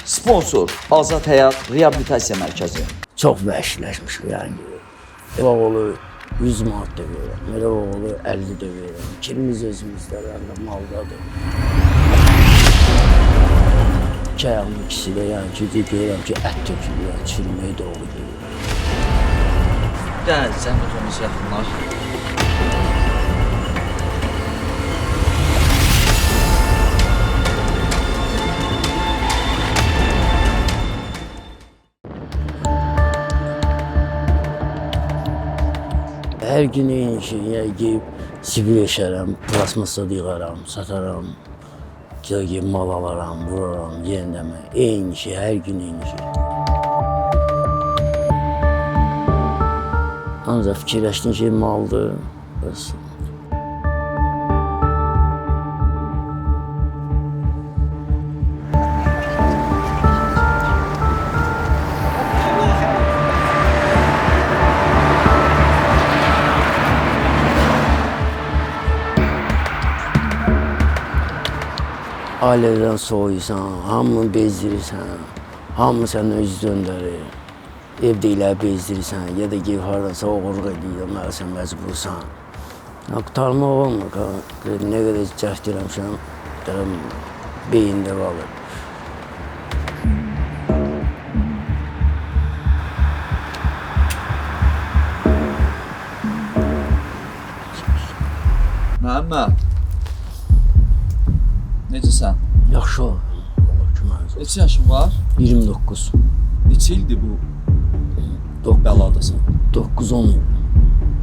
Sponsor Azad Həyat Reabilitasiya Mərkəzi. Çox vəhşiləşmişik yəni. Elə olur 100 manat da verirəm, elə olur 50 də verirəm. Kirimiz özümüzdə, yəni maldadır. İki ayağımın ikisi də yəni ki, deyirəm ki, ət tökülür, yəni çürüməyə doğru gedir. Gəl, zəhmət olmasa yaxınlaş. Hər gün eyni şey, yəni geyib zibil eşərəm, plasmassa yığaram, sataram, gedib mal alaram, vuraram, yenə də mən. Eyni şey, hər gün eyni şey. Ancaq fikirləşdiyim şey maldır. Bəs. Ailədən soyuyorsan, hamını bezdirirsən, hamı səndən üz döndərir. Evdə ilə bezdirirsən, ya da gedib hardansa oğurluq edirsən, məcbursan. Ya, qurtarmaq olmur. Nə qədər cəhd eləmişəm, deyirəm, beyində qalır. Məhəmməd. Necəsən? Yaxşı olur. Allah köməyiniz olsun. Neçə yaşın var? 29. Neçə ildir bu bəladasan? 9-10 il.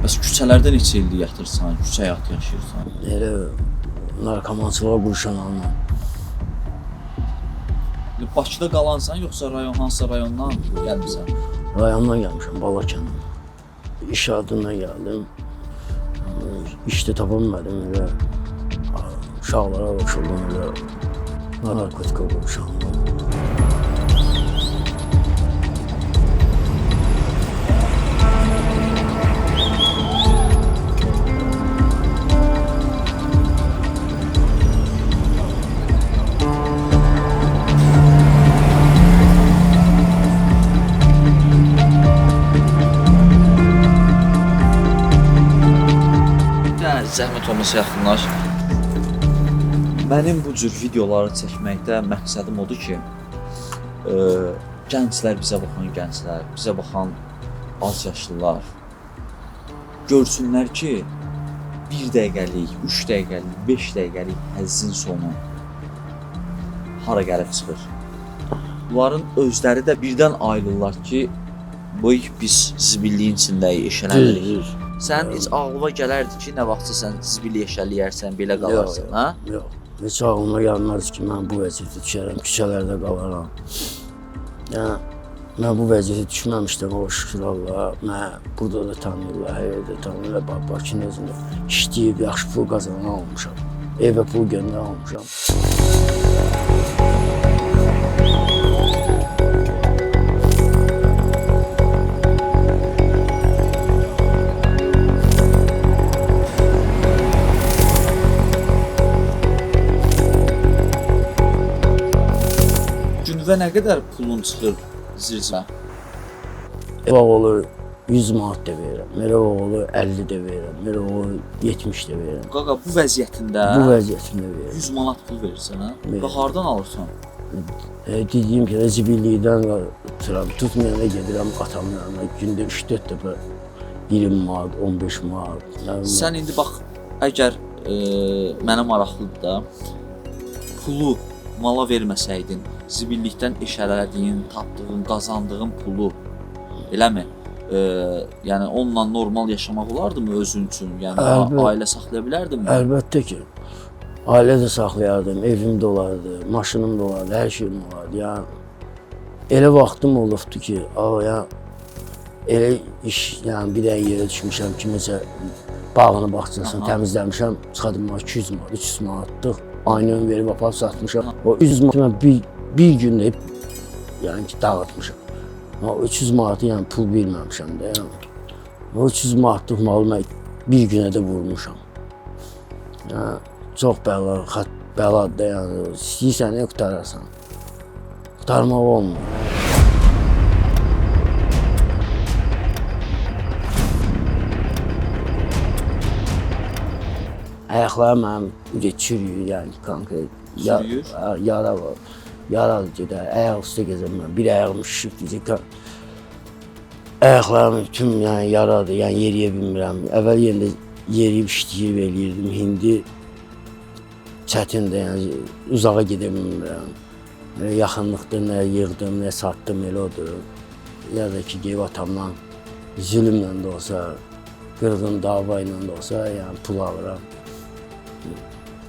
Bəs küçələrdə neçə ildir yatırsan, küçə həyatı yaşayırsan? Elə narkomançılığa qurşanandan. Bakıda qalansan yoxsa rayon hansısa rayondan gəlmisən? Rayondan gəlmişəm, Balakəndən. İş adından gəldim. İş də tapa bilmədim elə. Uşaqlara qoşuldum elə. Narkotika qurşandım. Gəl, zəhmət olmasa yaxınlaş. Mənim bu cür videoları çəkməkdə məqsədim odur ki, gənclər, bizə baxan gənclər, bizə baxan az yaşlılar görsünlər ki, 1 dəqiqəlik, 3 dəqiqəlik, 5 dəqiqəlik həzzin sonu hara gəlib çıxır. Bunların özləri də birdən ayrılırlar ki, bu biz zibilliyin içindəyik, eşələnirik. Düz, düz. Sən heç ağlıma gələrdi ki, nə vaxtsa sən zibilli eşələyərsən, belə qalarsan, ha? Yox. Heç ağlıma gəlməz ki, mən bu vəziyyətə düşərəm, küçələrdə qalaram. Yəni, mən bu vəziyyətə düşməmişdim, o şükür Allaha. Mən burada da tanıyırlar, hər yerdə tanıyırlar. Bakının özündə işləyib, yaxşı pul qazanan olmuşam. Evə pul göndərən olmuşam. Günüvə nə qədər pulun çıxır zirzə? Elə olur 100 manat da verirəm, elə olur 50 də verirəm, elə olur 70 də verirəm. Qaqa, bu vəziyyətində Bu vəziyyətində verirəm. 100 manat pul verirsən, hə? Verirəm. Və hardan alırsan? Dediyim kimi zibillikdən tuturam, tutmayanda gedirəm atamın yanına, gündə 3-4 dəfə 20 manat, 15 manat. Sən indi bax, əgər mənə maraqlıdır da, pulu mala verməsəydin, zibillikdən eşələdiyin, tapdığın, qazandığın pulu, eləmi? Yəni onunla normal yaşamaq olardımı özün üçün? Yəni ailə saxlaya bilərdinmi? Əlbəttə ki. Ailə də saxlayardım, evim də olardı, maşınım da olardı, hər şeyim olardı. Yəni elə vaxtım olubdu ki, yəni elə iş, yəni bir dənə yerə düşmüşəm ki, məsələn bağını, bağçasını təmizləmişəm, çıxadım 200 manat, 300 manatlıq aynanı verib aparıb satmışam. O 300 manatı mən bir gündə yəni ki, dağıtmışam. O 300 manatı yəni pul bilməmişəm də. Yəni. O 300 manatlıq malı mən bir günə də vurmuşam. Yəni, çox bəladır da, yəni. İstəyirsən, qurtararsan. Qurtarmaq olmur. Ayaqlarım mənim çürüyür, yəni konkret. Çürüyür? Yara var. Yaradır ki də, ayaq üstə gəzəm mən. Bir ayağım şişib deyəcək. Ayaqlarım bütün yəni yaradır, yəni yeriyə bilmirəm. Əvvəl yenə də yeriyib işləyib eləyirdim. İndi çətindir, yəni uzağa gedə bilmirəm. Elə yaxınlıqda nə yığdım, nə satdım, elə odur. Ya da ki, gedib atamdan zülmlə də olsa, qırğın dava ilə də olsa, yəni pul alıram.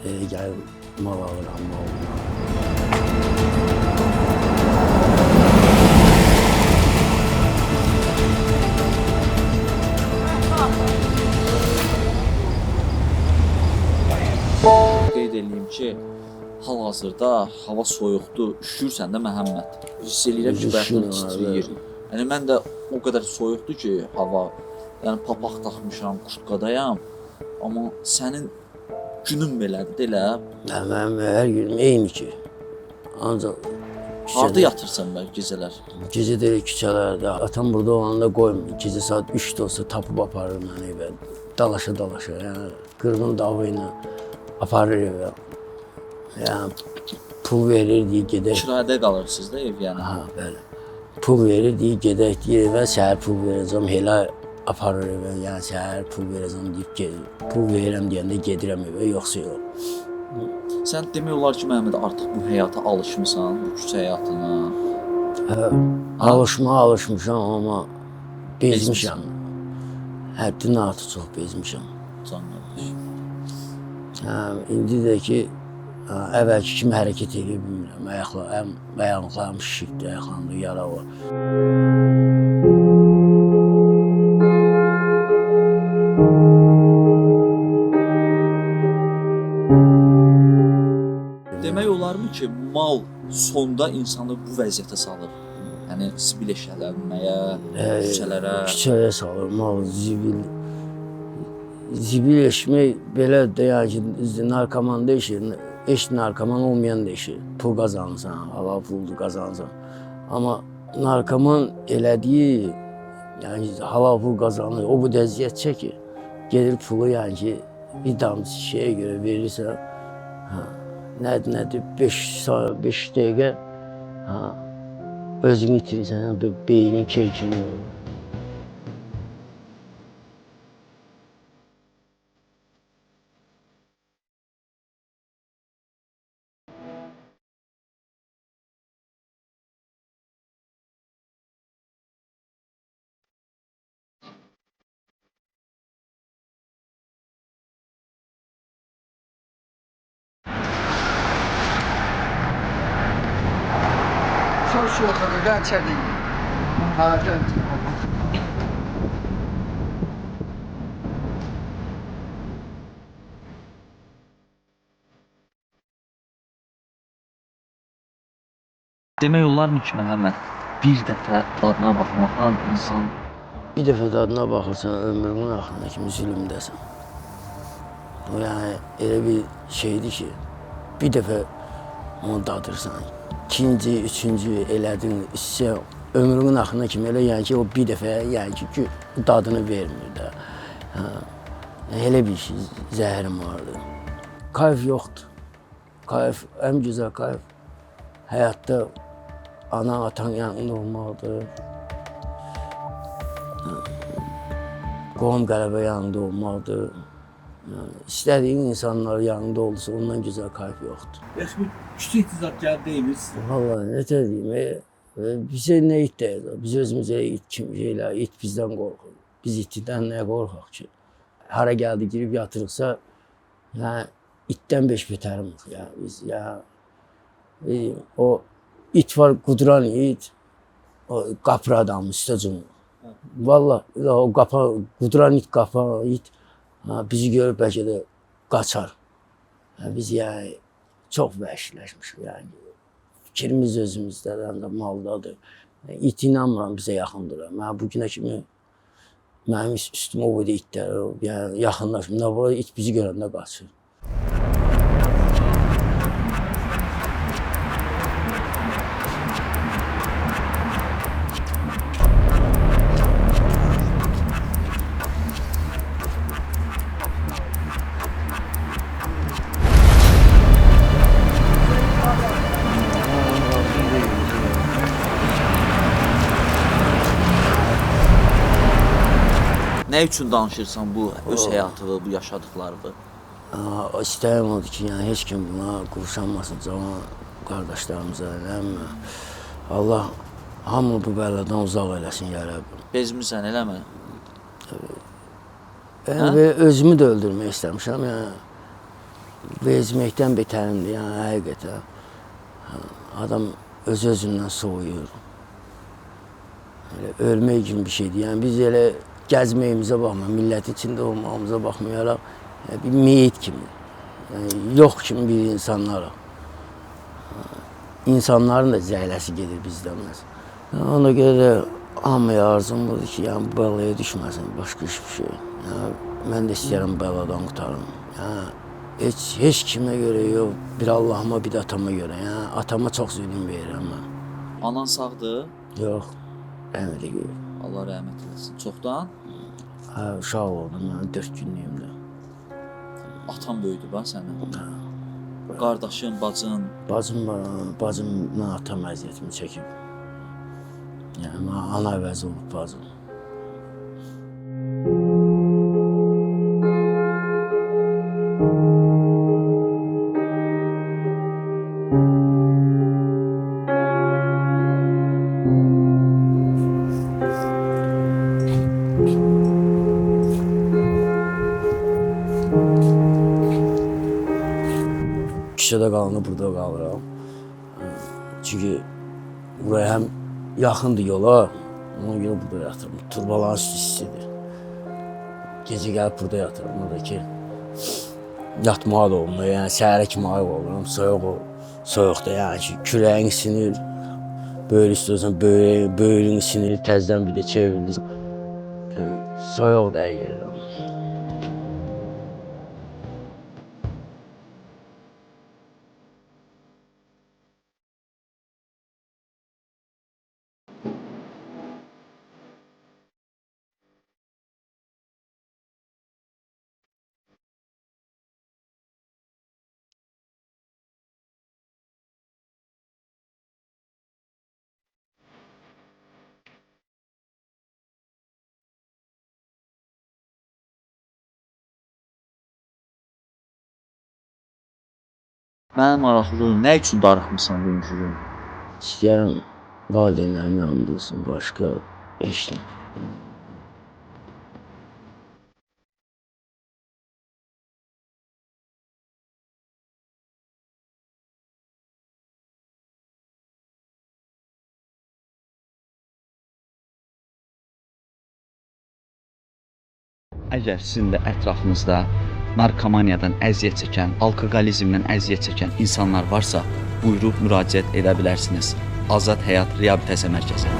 Elə gəlib mal alıram, mal alıram. Qeyd eləyim ki, hal-hazırda hava soyuqdur, üşüyürsən də Məhəmməd. Hiss eləyirəm ki, bayaqdan titrəyir. Yəni mən də o qədər soyuqdur ki, hava. Yəni papaq taxmışam, kurtkadayam. Amma sənin günün belədir də elə. Hə, mənim hər günüm eyni ki. Ancaq harda yatırsan bə gecələr? Gecə də elə küçələrdə. Atam burada olanda qoymur. Gecə saat 3-də olsa tapıb aparır məni evə. Dalaşa dalaşa, yəni qırğın dava ilə aparır evə. Yəni pul verir deyir gedək. Kirayədə qalırsınız da ev yəni. Ha, bəli. Pul verir deyir gedək deyir evə, səhər pul verəcəm, elə aparır evə. Yəni səhər pul verəcəm deyib gedir. Pul verirəm deyəndə gedirəm evə, yoxsa yox. Sən demək olar ki, Məhəmməd artıq bu həyata alışmısan, bu küçə həyatına. Hə, alışmağa alışmışam, amma bezmişəm. Həddindən artıq çox bezmişəm. Can qardaş. Hə, indi də ki, əvvəlki kimi hərəkət edə bilmirəm. Ayaqlarım şişibdir, ayaqlarımda yara var. Demək olarmı ki, mal sonda insanı bu vəziyyətə salır? Yəni zibil eşələnməyə, küçələrə. Küçələrə salır, mal, zibil. Zibil eşmək belə də, yəni ki, narkoman da işi, eş narkoman olmayan da işi. Pul qazanırsan, halal pul qazanırsan. Amma narkoman elədiyi, yəni halal pul qazanır, o bu əziyyət çəkir. Gedir pulu, yəni ki, bir damcı şeyə görə verirsən, hə, nədir, 5 dəqiqə, hə, özünü itirirsən, beynin keyfini olur. Demək olarmı ki, Məhəmməd, bir dəfə dadına baxmaqdan insan Bir dəfə dadına baxırsan, ömrünün axırına kimi zülmdəsən. O yəni elə bir şeydir ki, bir dəfə onu dadırsan. İkinci, üçüncü elədin, hissə ömrünün axırına kimi elə yəni ki, o bir dəfə yəni ki, dadını vermir də. Hə, elə bir şey, zəhərim vardı. Kayf yoxdur. Kayf, ən gözəl kayf həyatda ana, atan yanında olmalıdır. Qohum qərəbə yanında olmalıdır. Yəni, istədiyin insanlar yanında olursa, ondan gözəl kayf yoxdur. Bəs bu küçük iqtisad gəldi deyimiz. Vallahi nə tər deyim, bizə nə it deyir, biz özümüzə it kimi şeylər, it bizdən qorxur. Biz itdən nəyə qorxaq ki? Hara gəldi girib yatırıqsa, yəni itdən beş betərimiz. Yəni biz, yəni, o it var, quduran it, o qapır adamı üstə cumur. Vallahi o qapa, quduran it, qapa it, ha, bizi görüb bəlkə də qaçar. Yəni, biz yəni çox vəhşiləşmişik yəni. Fikrimiz özümüzdə, də maldadır. İt inanmıram bizə yaxın durar. Mən bugünə kimi mənim üstümə o boyda itlər, yəni yaxınlaşmır. Nə var, it bizi görəndə qaçır. Nə üçün danışırsan bu öz həyatını, bu yaşadıklarını? İstəyim odur ki, yəni heç kim buna qurşanmasın, cavan qardaşlarımıza, eləmi? Allah hamını bu bəladan uzaq eləsin, ya Rəbbim. Bezmisən, eləmi? Yəni belə özümü də öldürmək istəmişəm, yəni bezməkdən betərindir, yəni həqiqətən. Adam öz-özündən soğuyur. Elə ölmək kimi bir şeydir. Yəni biz elə gəzməyimizə baxmayaraq, millət içində olmağımıza baxmayaraq, yəni bir meyit kimi, yəni yox kimi bir insanlarıq. İnsanların da zəhləsi gedir bizdən məhz. Ona görə də hamıya arzum budur ki, yəni bu bəlaya düşməsin, başqa heç bir şey. Yəni mən də istəyirəm bəladan qurtarım. Yəni heç kimə görə yox, bir Allahıma, bir də atama görə. Yəni atama çox zülm verirəm mən. Anan sağdır? Yox, rəhmətə gedib. Allah rəhmət eləsin. Çoxdan? Hə, uşaq oldum, yəni 4 günlüyümdə. Atan böyüdü bax səni. Qardaşın, bacın. Bacım var, bacımla atam əziyyətimi çəkib. Yəni mənə ana əvəzi olub bacım. Küçədə qalanda burada qalıram. Çünki buraya həm yaxındır yola, ona görə burada yatıram. Turbaların üstü istidir. Gecə gəlib burada yatıram. Burada ki, yatmağa da olmuyor. Yəni səhərə kimi ayıq oluram. Soyuq soyuqda yəni ki, kürəyin isinir. Böyür istiyorsan, böyrün isinir, təzədən bir də çevrilir. Soyuq da gəlir. Mənim maraqlıdır, nə üçün darıxmısan bugünkü gün? İstəyirəm valideynlərim yanımda olsun, başqa heç nə. Əgər sizin də ətrafınızda narkomaniyadan əziyyət çəkən, alkoqolizmdən əziyyət çəkən insanlar varsa, buyurub müraciət edə bilərsiniz. Azad Həyat Reabilitasiya Mərkəzi.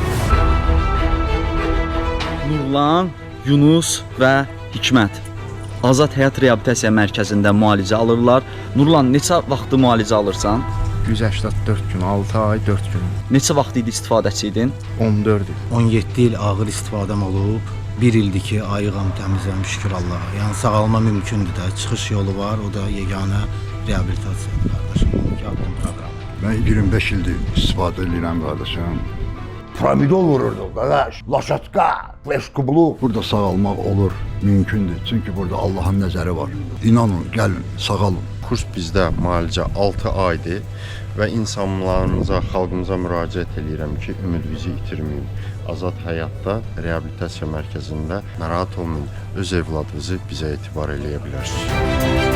Nurlan, Yunus və Hikmət Azad Həyat Reabilitasiya Mərkəzində müalicə alırlar. Nurlan, neçə vaxtı müalicə alırsan? 184 gün, 6 ay 4 gün, Neçə vaxt idi istifadəçi idin? 14 il. 17 il ağır istifadəm olub. 1 ildir ki, ayığam, təmizəm, şükür Allaha. Yəni sağalma mümkündür də, çıxış yolu var, o da yeganə reabilitasiyadır qardaşım. 12 addım proqramı. Mən 25 ildir istifadə edirəm qardaşım. Promidol vururduq qardaş. Laşatka, fleşkublu. Burada sağalmaq olur, mümkündür. Çünki burada Allahın nəzəri var. İnanın, gəlin, sağalın. Kurs bizdə müalicə 6 aydır və insanlarımıza, xalqımıza müraciət eləyirəm ki, ümidinizi itirməyin. Azad Həyatda reabilitasiya mərkəzində narahat olmayın. Öz evladınızı bizə etibar eləyə bilərsiniz.